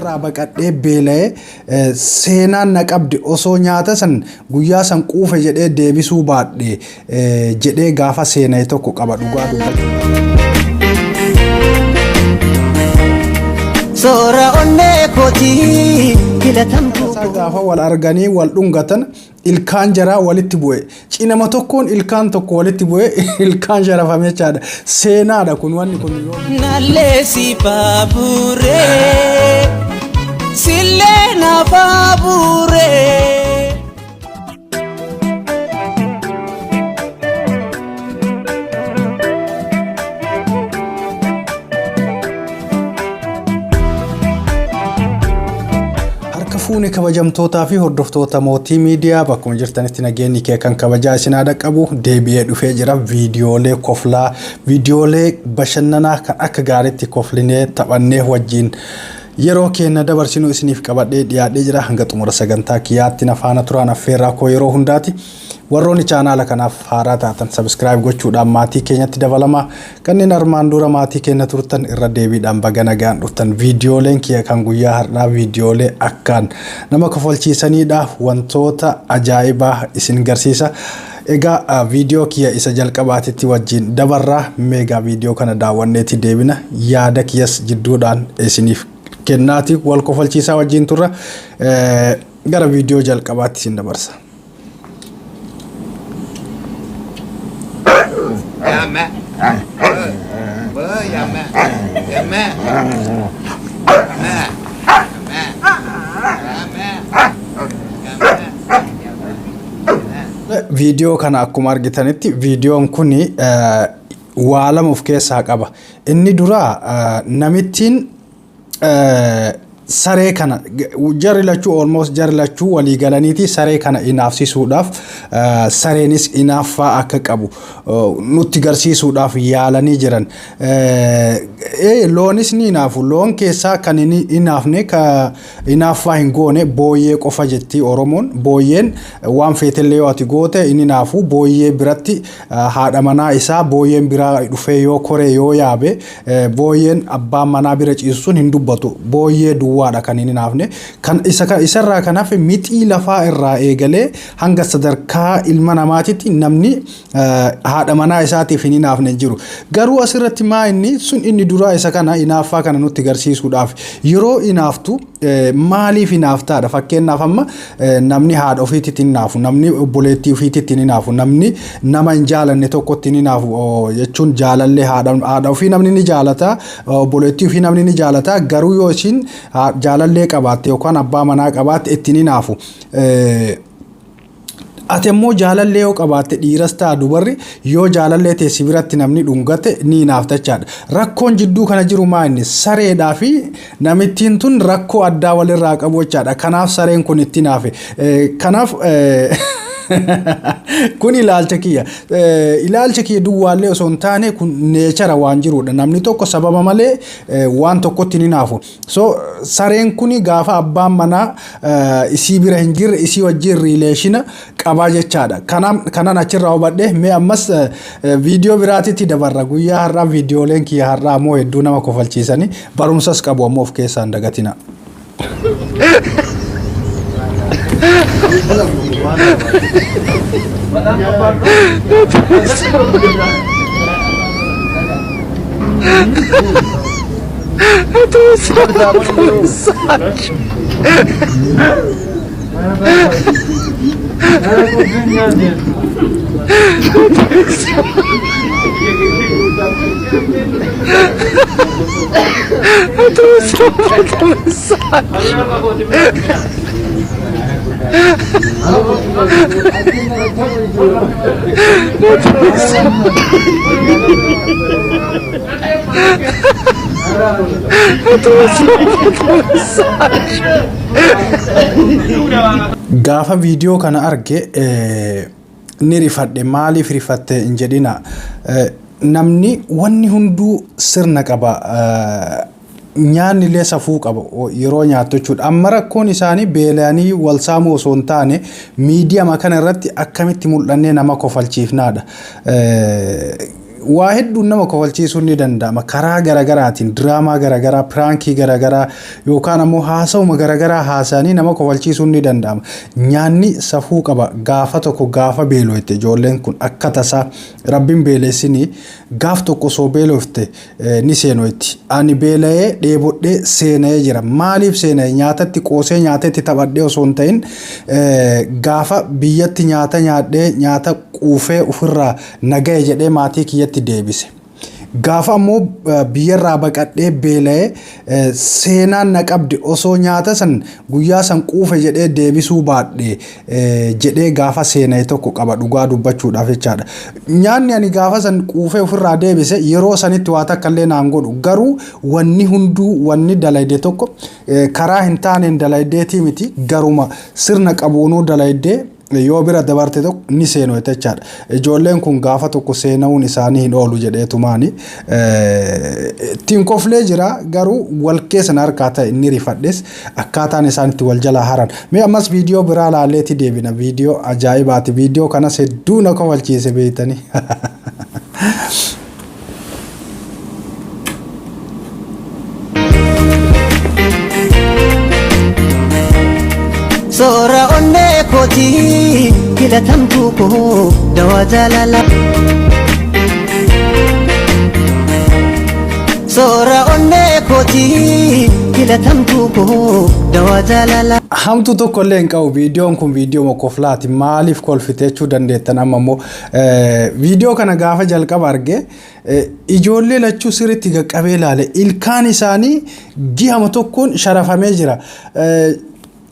Irraa baqadhee beela'ee seenaan na qabde osoo nyaata san guyyaa san quufe jedhee deebisuu baadhe jedhee gaafa seena'e tokko qaba dhugaa dubbachuu. Soora onnee kootii filatamtuu Isaa gaafa wal arganii wal dhungatan ilkaan jaraa walitti bu'e. Cinama tokkoon ilkaan tokko walitti bu'e, ilkaan sharafame jechaadha. Seenaadha kun, wanni kun yoo. Nallee si baaburee sillee na baaburee. Harka fuune, kabajamtootaa fi hordoftoota Mootii Miidiyaa, bakkuma jirtanitti nageenyi kee kan kabajaa isin haadha qabu. Deebi'ee dhufee jira. Viidiyoolee koflaa, viidiyoolee bashannanaa kan akka gaariitti koflinee taphannee wajjin yeroo keenya dabarsinu isiniif qabadhee dhiyaadhee jira. Hanga xumura sagantaa kiyyaatti na faana turaan affeerraa koo yeroo hundaati. Warroonni chaanaala kanaaf haaraa taatan subscribe gochuudhaan maatii keenyatti dabalamaa. Kanneen armaan dura maatii keenya turtan irra deebiidhaan baga nagaan dhuftan. Viidiyooleen kiyya kan guyyaa har'aa viidiyoolee akkaan nama kofalchiisanidha. Wantoota ajaa'ibaa isin garsiisa. Egaa viidiyoo kiyya isa jalqabaatitti wajjin dabarraa. Meegaa viidiyoo kana daawwanneeti deebina. Yaada kiyyas jidduudhaan isiniif kennaati wal kofalchiisaa wajjin turra. Gara viidiyoo jalqabaatti isin dabarsa. Yame. Yame. Yame. Yame. Yame. Yame. Viidiyoo kana akkuma argitanitti viidiyoon kun waa lama of keessaa qaba. Inni duraa namittiin saree kana jarri lachuu, almost jarri lachuu walii galaniiti saree kana inaafsisuudhaaf, sareenis inaaffaa akka qabu nutti garsiisuudhaaf yaalanii jiran. Loonis ni inaafu. Loon keessaa kan inni inaafne, ka inaaffaa hin goone booyyee qofa jetti Oromoon. Booyyeen waan feetellee yoo ati goote inni inaafu. Booyyee biratti haadha manaa isaa booyyeen biraa dhufee yoo koree yoo yaabe, booyyeen abbaan manaa bira ciisu sun hin dubbatu. Booyyee duwwaadha kan hin hinaafne. Kan isa isarraa kan hafe mixii lafaa irraa eegalee hanga sadarkaa ilma namaatitti namni haadha manaa isaatiif hin hinaafne hin jiru. Garuu asirratti maa inni sun inni duraa isa kana hinaaffaa kana nutti garsiisuudhaaf, yeroo hinaaftu maaliif hinaaftaadha. Fakkeenyaaf amma namni haadha ofiititti hin hinaafu, namni obboleettii ofiititti hin hinaafu, namni nama hin jaalanne tokkotti hin hinaafu. Jechuun jaalallee haadha ofii namni ni jaalata, obboleettii ofii namni ni jaalata, garuu yoo isiin jaalallee qabaatte yookaan abbaa manaa qabaatte ittiin hinaafu. Ati immoo jaalallee yoo qabaatte, dhiiras ta'a dubarri, yoo jaalallee ta'e si biratti namni dhungate ni hinaafta jechaadha. Rakkoon jidduu kana jiru maa inni sareedhaa fi namittiin tun rakkoo addaa walirraa qabu jechaadha. Kanaaf sareen kun itti hinaafe. Kanaaf kun ilaalcha kiyya. Ilaalcha kiyya duwwaallee osoo hin taane kun nature waan jirudha. Namni tokko sababa malee waan tokkotti hin hinaafu. So sareen kuni gaafa abbaan manaa isii bira hin jirre isii wajjin relation qabaa jechaadha. Kanan achirraa hubadhe. Mee ammas viidiyoo biraatitti dabarra. Guyyaa har'aa viidiyooleen kiyya har'aa ammoo hedduu nama kofalchiisanii barumsas qabu ammoo of keessaa hin dagatina. Gaafa viidiyoo kana arge ni rifadhe. Maaliif rifatte hin jedhina. Namni wanni hunduu sirna qaba. Nyaanni illee safuu qaba yeroo nyaattu jechuudha. Amma rakkoon isaanii beela'anii wal saamuu osoo hin taane miidiyama kana irratti akkamitti mul'annee nama kofalchiifnaadha. Waa hedduun nama kofalchiisuun ni danda'ama. Karaa garagaraatiin diraamaa garagaraa, piraankii garagaraa yookaan ammoo haasawuma garagaraa haasa'anii nama kofalchiisuun ni danda'ama. Nyaanni safuu qaba. Gaafa tokko gaafa beeloyte ijoolleen kun akka tasaa Rabbiin beeleessinii gaaf tokko osoo beelofte ni seenoytti. Ani beela'ee dheebodhee seena'ee jira. Maaliif seena'e? Nyaatatti qoosee nyaatatti taphadhee osoo hin ta'in gaafa biyyatti nyaata nyaadhee nyaata quufee ofirraa naga'e jedhee maatii kiyyatti deebise. Gaafa ammoo biyyarraa baqadhee beela'ee seenaan na qabde osoo nyaata san guyyaa san quufe jedhee deebisuu baadhe jedhee gaafa seena'e tokko qaba dhugaa dubbachuudhaaf jechaadha. Nyaanni ani gaafa san quufee ofirraa deebise yeroo sanitti waa takka illee naan godhu, garuu wanni hunduu wanni dalayde tokko karaa hin taaneen dalaydeetii miti, garuma sirna qabuunuu dalaydee yoo bira dabarte tokko ni seenu jechaadha. Ijoolleen kun gaafa tokko seena'uun isaanii hin oolu jedheetumaani. Ittiin koflee jira, garuu wal keessa na harkaa ta'e inni rifadhes akkaataan isaan itti wal jalaa haran. Mee ammas viidiyoo biraa laalleetti deebina. Viidiyoo ajaa'ibaati. Viidiyoo kanas hedduu na kofalchiise beeytanii. Soora onnee kootii filatamtuu koo dawaa jaalala. Soora onnee kootii filatamtuu koo dawaa jaalala. Hamtu tokko illee hin qabu. Viidiyoon kun viidiyoo koflaati. Maaliif kolfite jechuu dandeettan. Amma immoo viidiyoo kana gaafa jalqaba arge ijoollee lachuu sirriitti qaqqabee ilaale, ilkaan isaanii ji'ama tokkoon sharafamee jira.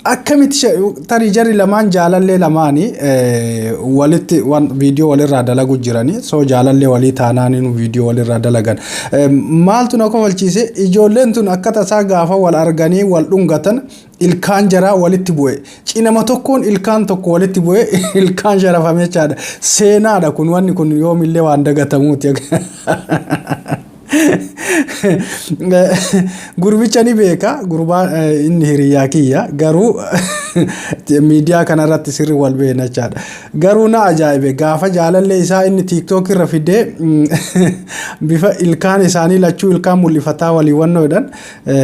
Akkamitti tarii jarri lamaan jaalallee lamaanii walitti viidiyoo walirraa dalagu jiranii, so jaalallee walii taanaaniin viidiyoo walirraa dalagan. Maaltu na kofalchiise? Ijoolleen tun akka tasaa gaafa wal arganii wal dhungatan ilkaan jaraa walitti bu'e. Cinama tokkoon ilkaan tokko walitti bu'e, ilkaan sharafame jechaadha. Seenaadha kun, wanni kun yoomillee waan dagatamuuti. Gurbicha ni beeka, gurbaa inni hiriyaa kiyya, garuu miidiyaa kanarratti sirri wal beekna jechaadha. Garuu na ajaa'ibe gaafa jaalallee isaa inni TikTok irra fidee bifa ilkaan isaanii lachuu ilkaan mul'ifataa walii wannoo jedhan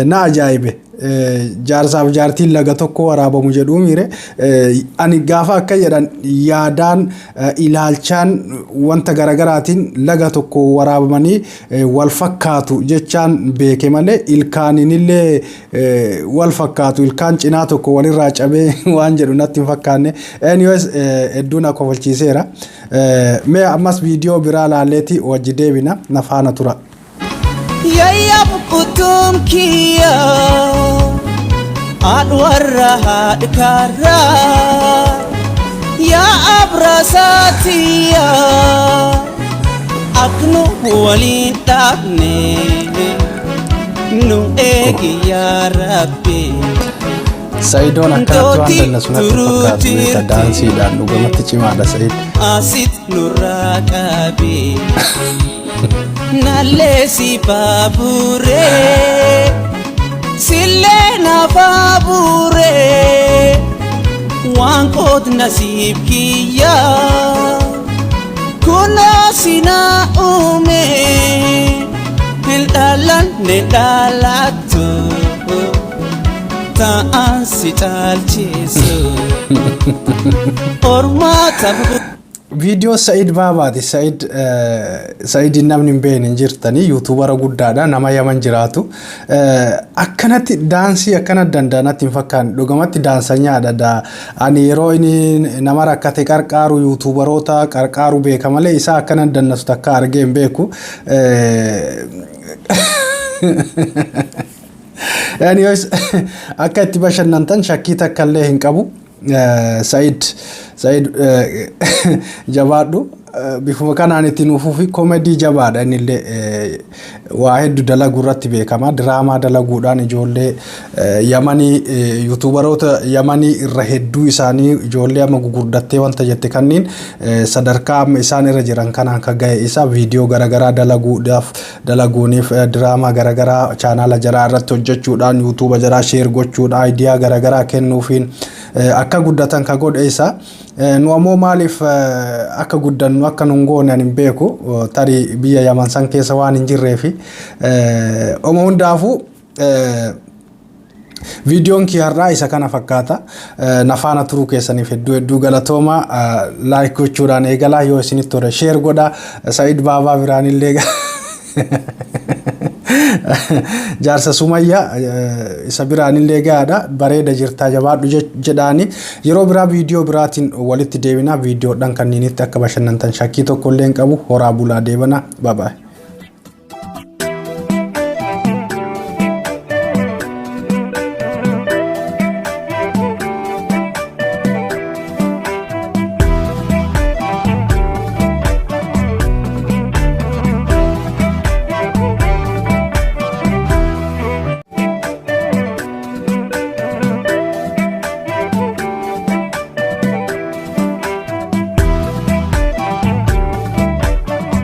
na ajaa'ibe. Jaarsaaf jaartiin laga tokko waraabamu jedhuu miire. Ani gaafa akka jedhan yaadaan, ilaalchaan, wanta garagaraatiin laga tokko waraabamanii wal fakkaatu jechaan beeke malee ilkaaninillee wal fakkaatu, ilkaan cinaa tokko walirraa cabee waan jedhu natti hin fakkaanne. Anyways, hedduu na kofalchiiseera. Mee ammas viidiyoo biraa laalleeti wajji deebina, na faana tura. Yayyab utuun kiyya haadha haadha yaa abraasaatiya aknu waliin dhaabne nu eegi yaa Rabbi. Sa'idoon akkanatti waan dandasu natti fakkaatu beekta, daansiidhaan dhugamatti cimaadha Sa'id. Asit nurraa qabi nallee si baaburee sillee na baaburee waan qood nasiib kiyya kunoo sina uume hin dhalanne dhalattu ta'an si caalchisu ormaata. Viidiyoo Sa'id Baabaati. Sa'id, Sa'idin namni hin beekne hin jirtanii, YouTubera guddaadha, nama Yaman jiraatu. Akkanatti daansii akkana danda'anatti hin fakkaanne, dhugamatti daansanyaadha. Ani yeroo inni nama rakkate qarqaaru, YouTuberoota qarqaaru beeka malee isaa akkana dannasu takka argee hin beeku. Anyways, akka itti bashannantan shakkii takka illee hin qabu. Sa'id jabaadhu, bifuma kanaan itti nuufuu fi komedii jabaadha. Innillee waa hedduu dalaguu irratti beekama. Diraamaa dalaguudhaan ijoollee Yamanii, YouTuberoota Yamanii irra hedduu isaanii, ijoollee amma gugurdattee wanta jette kanniin sadarkaa amma isaan irra jiran kanaan kan gahe isa. Viidiyoo garaagaraa dalaguudhaaf dalaguuniif, diraamaa garaagaraa chaanaala jaraa irratti hojjechuudhaan, YouTube jaraa share gochuudhaan, idea garaagaraa kennuufiin akka guddatan ka godhe isa. Nu ammoo maaliif akka guddannu akka nun goone ani hin beeku. Tarii biyya Yaman san keessa waan hin jirreefi. Oma hundaafuu viidiyoon kii har'aa isa kana fakkaata. Na faana turuu keessaniif hedduu hedduu galatooma. Like gochuudhaan eegalaa, yoo isinitti tole share godhaa. Sa'iid Baabaa biraanillee, jaarsa Sumayyaa isa biraanillee gahaadha. Bareeda jirtaa, jabaadhu jedhaani. Yeroo biraa viidiyoo biraatiin walitti deebinaa. Viidiyoodhaan kanniinitti akka bashannantan shakkii tokko illee hin qabu. Horaa bulaa, deebana. Bye bye.